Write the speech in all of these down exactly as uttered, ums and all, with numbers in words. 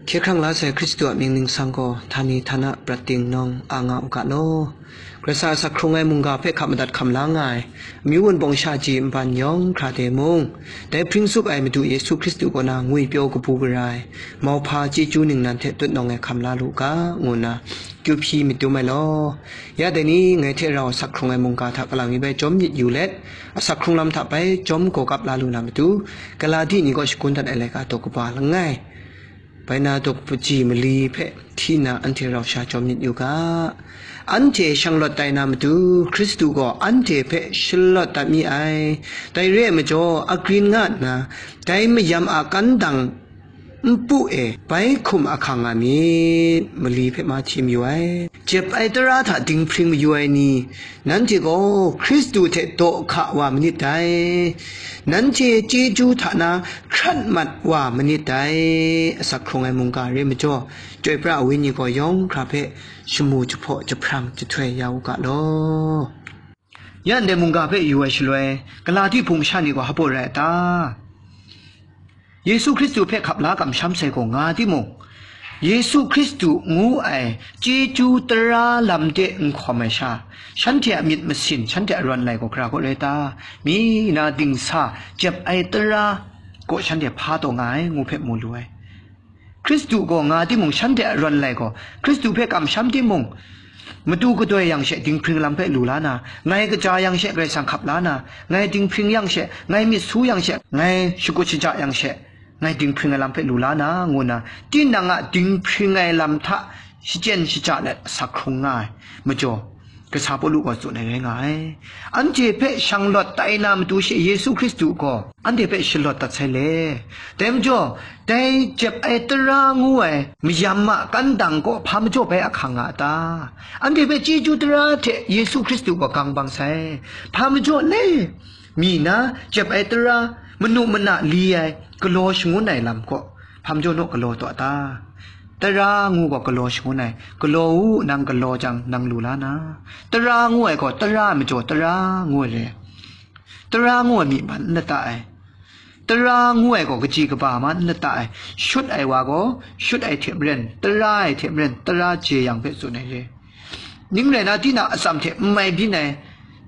Hkye hkrang la sai Hkristu a mying ningsang gaw, htani htana prat ding nawng a nga u ga law. Karai Kasang a asak hkrung ai mungga hpe hkap madat hkam la nga ai, amyu wunpawng sha ji nban yawng hkra de mung, dai hpring tsup ai Madu Yesu Hkristu kaw na ngwipyaw kabu gara ai, mauhpa chyeju ningnan hte tutnawng e hkam la lu u ga, ngu nna kyu hpyi myit dum ai law. Ya dai ni ngai hte rau asak hkrung ai mungga hta galang mi bai jawm myit yu let, asak hkrung lam hta bai jawm gaw kap la lu na matu, Galati ni kaw shagun dat ai laika daw kaba langai. Bai na daw kaji mali hpe hti nna anhte rau sha jawm myit yu ga. Anhte shanglawt tai na matu, Hkristu gaw anhte hpe shalawt dat mi ai. Dai re ai majaw, agrin nga nna, dai mayam a kan dang npu e bai hkum ahkang nga myit, mali hpe ma hti mayu ai. Jep ai tara hta dinghpring mayu ai ni, nanhte gaw Hkristu hte daw hka wa manit dai. Nanhte chyeju hta na hkrat mat wa manit dai. Asak hkrung ai mungga re majaw, Chyoi pra ai Wenyi gaw yawng hkra hpe shamu jahpaw jahprang jahtoi ya u ga law. Ya ndai mungga hpe yu ai shaloi, Galati hpung masha ni gaw hpaw rai a ta? Yesu Hkristu hpe hkap la kamsham sai gaw nga timung, Yesu Hkristu ngu ai chyeju tara lam de n hkawm ai sha, shanhte a myit masin, shanhte a rawn lai gaw gara kaw rai ta? Mi na dingsa jep ai tara gaw shanhte hpa taw nga ai, ngu hpe mu lu ai. Hkristu gaw nga timung, shanhte a rawn lai gaw, Hkristu hpe kamsham timung, matu kadoi yang she dinghpring lam hpe lu la na, ngai kaja yang she Karai Kasang hkap la na, ngai dinghpring yang she, ngai myit su yang she, ngai shakut shaja yang she, ngai dinghpring ai lam hpe lu la na, ngu nna, tinang a dinghpring ai lam hta shachyen shaja let asak hkrung nga ai majaw, kasa Pawlu gaw tsun ai rai nga ai. Anhte hpe shanglawt tai na matu she Yesu Hkristu gaw anhte hpe shalawt dat sai le. Dai majaw, dai jep ai tara ngu ai mayam a kan dang gaw hpa majaw bai ahkang nga a ta? Anhte hpe chyeju tara hte Yesu Hkristu gaw gang bang sai. Hpa majaw le, mi na jep ai tara, manu mana li ai, galaw shangun ai lam gaw, hpa majaw naw galaw taw a ta? Tara ngu gaw galaw shangun ai, galaw u, nang galaw jang, nang lu la na. Tara ngu ai gaw, tara ai majaw tara ngu ai re. Tara ngu ai myi man n lata ai. Tara ngu ai gaw kaji kaba man n lata ai. Shut ai wa gaw, shut ai hte maren, tara ai hte maren, tara jeyang hpe tsun ai re. Ning rai na, tinang atsam hte n mai byin ai,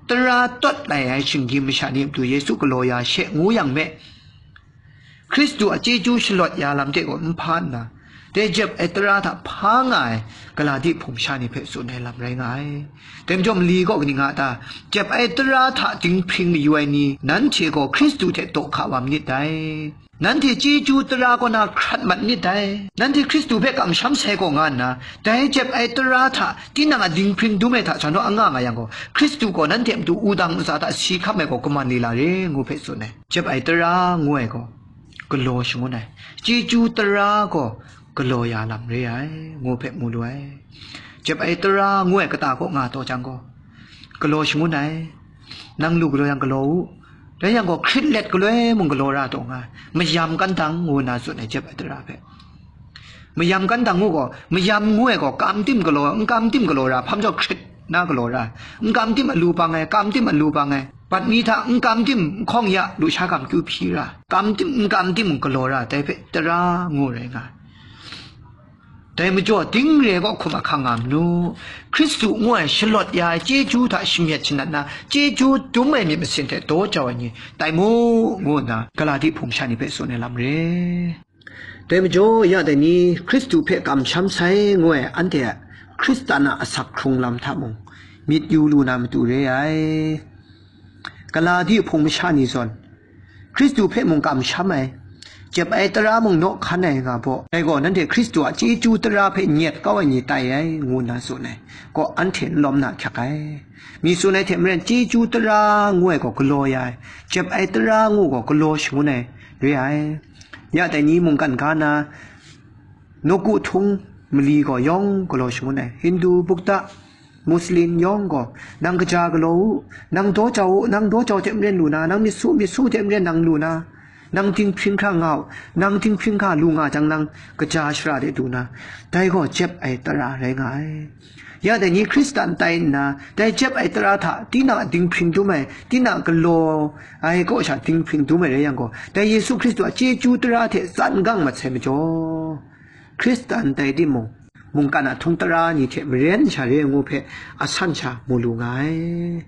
tara tawt lai ai shinggyim masha ni a matu Yesu galaw ya she ngu yang me, Hkristu a chyeju shalawt ya lam hte gaw n hpa nna, dai jep ai tara hta hpa nga ai Galati hpung masha ni hpe tsun ai lam rai nga ai. Dai majaw mali gaw kaning a ta? Jep ai tara hta dinghpring mayu ai ni, nanhte gaw Hkristu hte daw hka wa manit dai. Nanhte chyeju tara kaw na hkrat mat nit dai. Nanhte Hkristu hpe kamsham sai gaw nga nna, dai jep ai tara hta tinang a dinghpring dum ai hta hkra naw anga nga yang gaw, Hkristu gaw nanhte a matu wudang ntsa hta si hkam ai gaw kaman lila re, ngu hpe tsun ai. Jep ai tara ngu ai gaw galaw shangun ai, chyeju tara gaw galaw ya lam re ai, ngu hpe mu lu ai. Jep ai tara ngu ai kata kaw nga taw jang gaw, galaw shangun ai. Nang lu galaw yang galaw u. Rai yang gaw, hkrit let galoi mung galaw ra taw nga ai, mayam kan dang ngu nna tsun ai jep ai tara hpe. Mayam kan dang ngu gaw, mayam ngu ai gaw, kam tim galaw, n kam tim galaw ra, hpa majaw hkrit na galaw ra, n kam tim alu bang ai, kam tim alu bang ai, bat mi hta n kam tim nhkawng ya, lusha gam kyu hpyi ra, kam tim n kam tim galaw ra, dai hpe tara ngu rai nga ai. Dai majaw, ding re gaw hkum ahkang nga manu, Hkristu ngu ai shalawt ya ai chyeju hta shamyet shanat na, chyeju dum ai myit masin hte daw jau ai ni, tai mu, ngu nna Galati hpung masha ni hpe tsun ai lam re. Dai majaw, ya dai ni, Hkristu hpe kamsham sai ngu ai anhte a Hkristan a asak hkrung lam hta mung myit yu lu na matu re ai. Galati hpung masha ni zawn, Hkristu hpe mung kamsham ai, jep ai tara mung naw hkan ai nga baw, dai gaw nanhte Hkristu a chyeju tara hpe nyet kau ai ni tai ai, ngu nna tsun ai, kaw anhte n lawm na hkyak ai. Mi tsun ai hte maren, chyeju tara ngu ai gaw galaw ya ai, jep ai tara ngu gaw galaw shangun ai re ai. Ya dai ni mungkan ga na, nawku htung mali gaw yawng galaw shangun ai, Hindu, Buddha, Muslim yawng gaw, nang kaja galaw u, nang daw jau u, nang daw jau hte maren lu na, nang myit su, myit su hte maren nang lu na, nang dinghpring hkra nga u, nang dinghpring hkra lu nga jang, nang kaja shara de du na, dai gaw jep ai tara rai nga ai. Ya dai ni Hkristan tai nna, dai jep ai tara hta tinang a dinghpring dum ai, tinang a galaw ai kaw sha dinghpring dum ai rai yang gaw, dai Yesu Hkristu a chyeju tara hte tsan gang mat sai majaw, Hkristan tai timung, mungkan a htung tara ni hte maren sha re ai ngu hpe asan sha mu lu nga ai.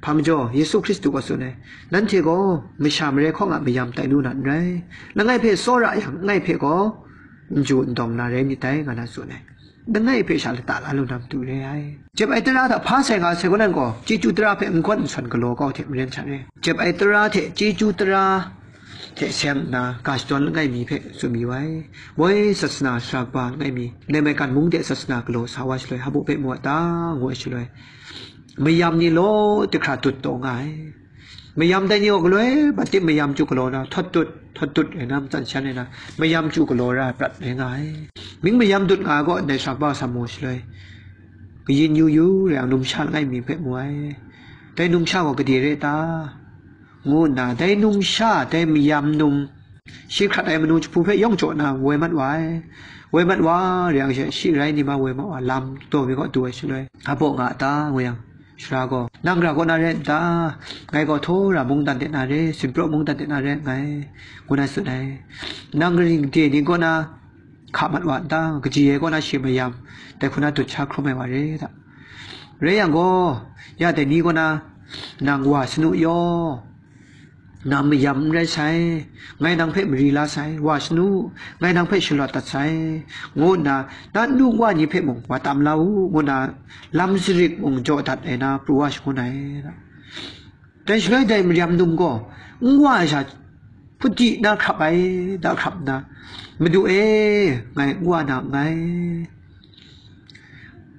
Hpa majaw, Yesu Hkristu gaw tsun ai, "Nanhte gaw masha mare hkawng a mayam tai lu na n rai. Langai hpe tsawra yang, langai hpe gaw n ju n dawng na rai myit dai," nga na tsun ai. Langai hpe sha lata la lu na matu re ai. Jep ai tara hta hpa sai nga sai gaw nan gaw, chyeju tara hpe n gawn n sawn galaw kau hte maren sha re. Jep ai tara hte chyeju tara hte seng nna, ga shadawn langai mi hpe tsun mayu ai. Moi sasana sara kaba langai mi, Lemaikan mung de sasana galaw sa wa shaloi, hpa hpe mu a ta, ngu ai shaloi, mayam ni law, tehkra dut taw nga ai. Mayam dai ni gaw galoi, bat tip mayam chyu galaw na, htawt dut, htawt dut rai na, matsan shan rai na, mayam chyu galaw ra ai prat rai nga ai. Ming mayam dut nga ai gaw, ndai sara kaba sa mu shaloi, kayin yu yu rai yang, numsha langai mi hpe mu ai. Dai numsha gaw gade re ta? Ngu nna, dai numsha, dai mayam num, shi hkrat ai manu jahpu hpe yawng jaw na woi mat wa ai. Woi mat wa re yang she, shi rai ni ma woi mat wa, lam daw mi kaw du ai shaloi, hpa nga a ta, ngu yang, sara gaw, "Nang ra kaw na rai n ta? Ngai gaw htaw ra mungdan de na re, sinpraw mungdan de na re nngai," ngu na tsun ai. "Nang kaning de ni kaw na hka mat wa n ta? Kaji e kaw na shi mayam, dai hku na dut sha hkrum ai wa re ta? Rai yang gaw, ya dai ni kaw na nang wa sanu yaw, nang mayam n rai sai, ngai nang hpe mari la sai, wa sanu, ngai nang hpe shalawt dat sai," ngu nna, na nnu wa ni hpe mung wa tam la u, ngu nna, lam sarik mung jaw dat ai na pru wa shangun ai. Dai shaloi dai mayam num gaw, n wa ai sha, hpudi na hkrap ai, da hkrap nna, "Madu e, ngai n wa na nngai.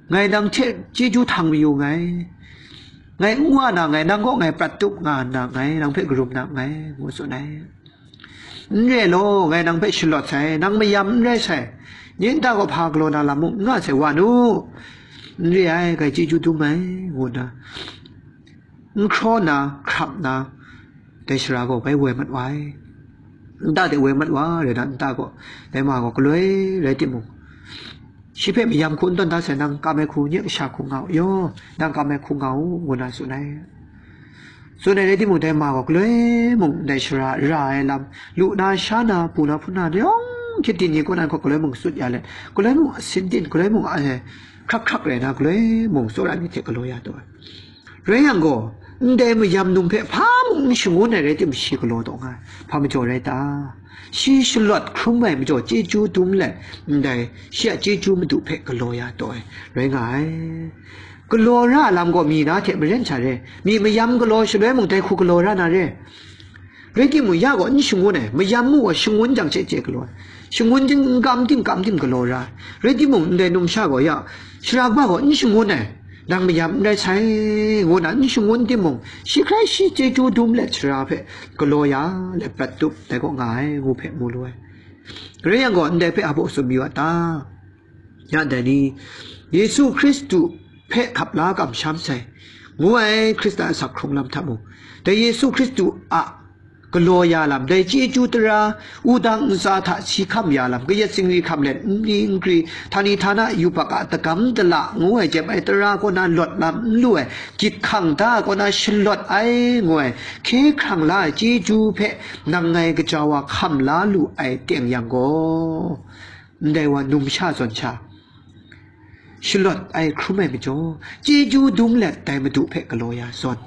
Ngai nang hte chyeju htang mayu nngai. Ngai n wa na nngai, nang kaw ngai prat tup nga nna nngai, nang hpe karum na nngai," ngu tsun ai. "N re law, ngai nang hpe shalawt sai, nang mayam n rai sai, nye nta gaw hpa galaw na lam mung n nga sai, wa nu, n re ai, ngai chyeju dum ai," ngu nna, n hkraw na, hkrap na, dai sara gaw bai woi mat wa ai. Nta de woi mat wa, rai na, nta gaw, dai ma gaw galoi rai timung, shi hpe mayam hku n tawn da sai, "Nang kam ai hku, nye kasha hku nga u yaw, nang kam ai hku nga u," ngu na tsun ai. Tsun ai rai timung, dai ma gaw galoi mung ndai sara ra ai lam, lu na, sha na, pu na, hpun na, yawng hkyit ting ni kaw nan hkawt galoi mung tsut ya let, galoi mung asin din, galoi mung a, hkrak hkrak rai na, galoi mung tsawra myit hte galaw ya taw ai. Rai yang gaw, ndai mayam num hpe hpa mung n shangun ai rai timung, shi galaw taw nga ai. Hpa majaw rai ta? Shi shalawt hkrum ai majaw, chyeju dum let, ndai shi a chyeju madu hpe galaw ya taw ai rai nga ai. Galaw ra ai lam gaw mi na hte maren sha re, mi mayam galaw shaloi mung dai hku galaw ra na re. Rai timung, ya gaw n shangun ai, mayam mung gaw shangun jang she chye galaw ai, shangun ting n kam tim kam tim galaw ra ai. Rai timung, ndai numsha gaw ya, sara kaba gaw n shangun ai, "Nang mayam n rai sai," ngu na n shangun timung, shi hkrai shi chyeju dum let sara hpe galaw ya let prat tup, dai kaw nga ai ngu hpe mu lu ai. Rai yang gaw, ndai hpe hpa tsun mayu a ta? Ya dai ni, Yesu Hkristu hpe hkap la kamsham sai, ngu ai Hkristan asak hkrung lam hta mung, dai Yesu Hkristu a galaw ya lam, dai chyeju tara, wudang ntsa hta si hkam ya lam, kayat zingri hkam let, nri nkri, htani htana, yubak a tagam dala ngu ai jep ai tara kaw na lawt lam n lu ai, gyit hkang da kaw na shalawt ai ngu ai, hkye hkrang la ai chyeju hpe nang ngai gaja wa hkam la lu ai teng yang gaw, ndai wa numsha zawn sha, shalawt ai hkrum ai majaw, chyeju dum let dai Madu hpe galaw ya zawn,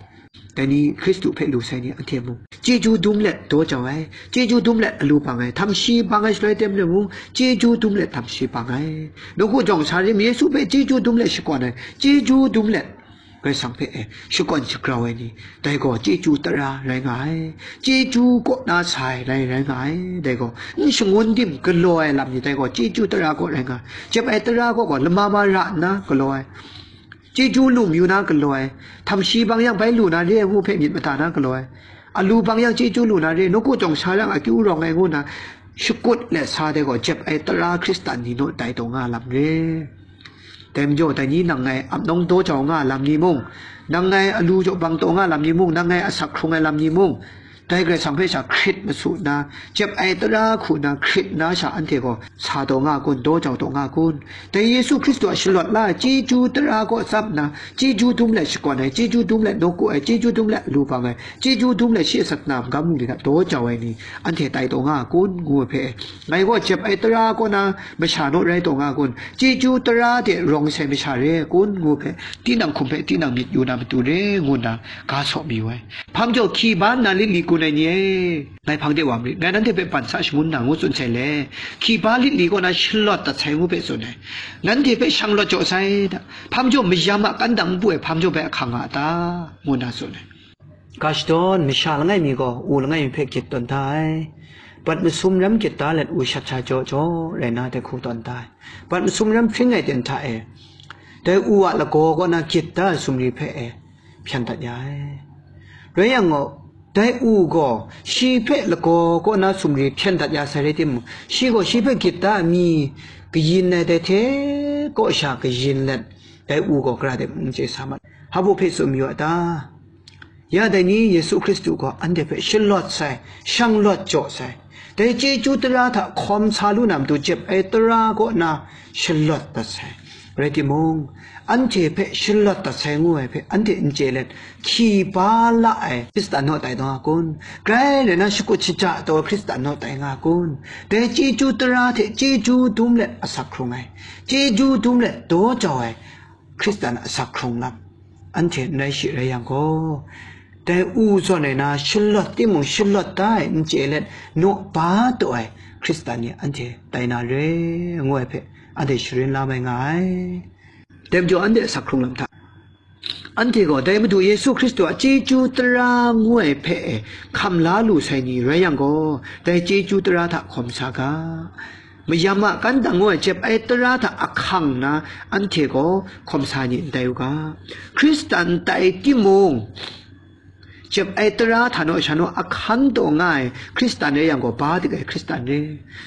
dai ni Hkristu hpe lu sai ni anhte mung, chyeju dum let daw jau ai, chyeju dum let alu bang ai, htam shi bang ai shaloi tem le mung, chyeju dum let htam shi bang ai, nawku jawng sa rim Yesu hpe chyeju dum let shakawn ai, chyeju dum let Karai Kasang hpe, e, shakawn shagrau ai ni, dai gaw chyeju tara rai nga ai, chyeju kaw na sa ai rai, rai nga ai, dai gaw n shangun tim galaw ai lam ni, dai gaw chyeju tara kaw rai nga ai, jep ai tara kaw gaw lama ma ra nna galaw ai, chyeju lu mayu na galaw ai, htam shi bang yang bai lu na re ai ngu hpe myit mada na galaw ai, alu bang yang chyeju lu na re, nawku jawng sa yang akyu rawng ai ngu na shakut let sa dai gaw, jep ai tara Hkristan ni naw tai taw nga lam re. Dai majaw, dai ni nang ngai ap nawng daw jau nga lam ni mung, nang ngai alu jaw bang taw nga lam ni mung, nang ngai asak hkrung ai lam ni mung, Dai Karai Kasang hpe sha hkrit masu nna, jep ai tara hku nna hkrit nna sha anhte gaw sa taw nga kun, daw jau taw nga kun? Dai Yesu Hkristu a shalawt la ai chyeju tara kaw tsap nna, chyeju dum let shakawn ai, chyeju dum let nawku ai, chyeju dum let lu bang ai, chyeju dum let shi asak na magam bungli hta daw jau ai ni, anhte tai taw nga kun, ngu ai hpe, ngai gaw jep ai tara kaw na masha naw rai taw nga kun? Chyeju tara de rawng sai masha re ai kun, ngu ai hpe, tinang hkum hpe tinang myit yu na matu re, ngu nna ga saw mayu ai. Hpa majaw hki ba nna lit li kun ai ni e, ngai hpang de wa marit, ngai nanhte hpe ban sa shangun na, ngu tsun sai le. Hki ba lit li kaw na shalawt dat sai ngu hpe tsun ai. Nanhte hpe shang lawt jaw sai da. Hpa majaw mayam a kandang npu e hpa majaw bai ahkang nga a ta? Ngu nna tsun ai. Ga shadawn masha langai mi gaw u langai mi hpe gyit tawn da ai. Bat masum ram gyit da let u shat sha jaw jaw rai na dai hku tawn da ai. Bat masum ram hpring ai ten hta e, dai u a lagaw kaw na gyit da ai sumri hpe e hpyan dat ya ai. Rai yang gaw, dai u gaw shi hpe lagaw kaw na sumri hpyan dat ya sai rai timung, shi gaw shi hpe gyit da ai mi kayin ai dai hte kaw sha kayin let, dai u gaw gara de mung chye sa mat. Hpa baw hpe tsun mayu a ta? Ya dai ni Yesu Hkristu gaw anhte hpe shalawt sai, shang lawt jaw sai. Dai chyeju tara hta hkawm sa lu na matu jep ai tara kaw na shalawt dat sai. Rai timung, anhte hpe shalawt dat sai ngu ai hpe anhte n chye let, hki ba la ai Hkristan naw tai taw nga kun? Grai rai na, shakut shaja taw ai Hkristan naw tai nga kun? Dai chyeju tara hte chyeju dum let asak hkrung ai, chyeju dum let daw jau ai Hkristan asak hkrung lam anhte n rai shi rai yang gaw, dai u zawn ai na shalawt timung shalawt da ai n chye let, naw ba taw ai Hkristan ni anhte tai na re, ngu ai hpe anhte sharin la mai nga ai. Dai majaw anhte asak hkrung lam hta, anhte gaw dai Madu Yesu Hkristu a chyeju tara ngu ai hpe e hkam la lu sai ni rai yang gaw, dai chyeju tara hta hkawm sa ga. Mayam a kandang ngu ai jep ai tara hta ahkang nna anhte gaw hkawm sa ni n tai u ga. Hkristan tai timung, jep ai tara hta naw sha naw ahkan taw nga ai Hkristan rai yang gaw, ba dik ai Hkristan re.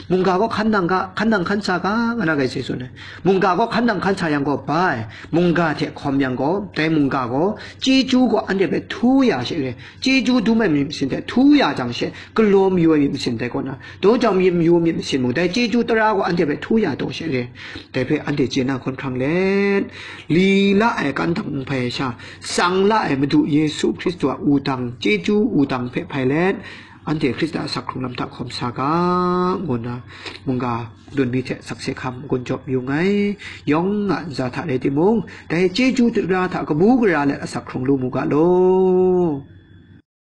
Mungga gaw hkan nang ga, hkan nang hkan sa ga, nga na ga, Yesu tsun ai. Mungga gaw hkan nang hkan sa yang gaw, ba ai. Mungga hte hkawm yang gaw, dai mungga gaw chyeju gaw anhte hpe htu ya she re. Chyeju dum ai myit masin hte htu ya jang she, galaw mayu ai myit masin dai kaw na, dawng jau mayu myit masin mung, dai chyeju tara gaw anhte hpe htu ya taw she re. Dai hpe anhte chye na hkawn hkrang let, li la ai kandang n hpai ai sha, tsang la ai Madu Yesu Hkristu a wudang, chyeju wudang hpe hpai let, anhte Hkristan a asak hkrung lam hta hkawm sa ga, ngu nna mungga dun mi hte sakse hkam gun jawp yu nngai. Yawng a ntsa hta rai timung, dai chyeju tara hta kabu gara let asak hkrung lu mu ga law.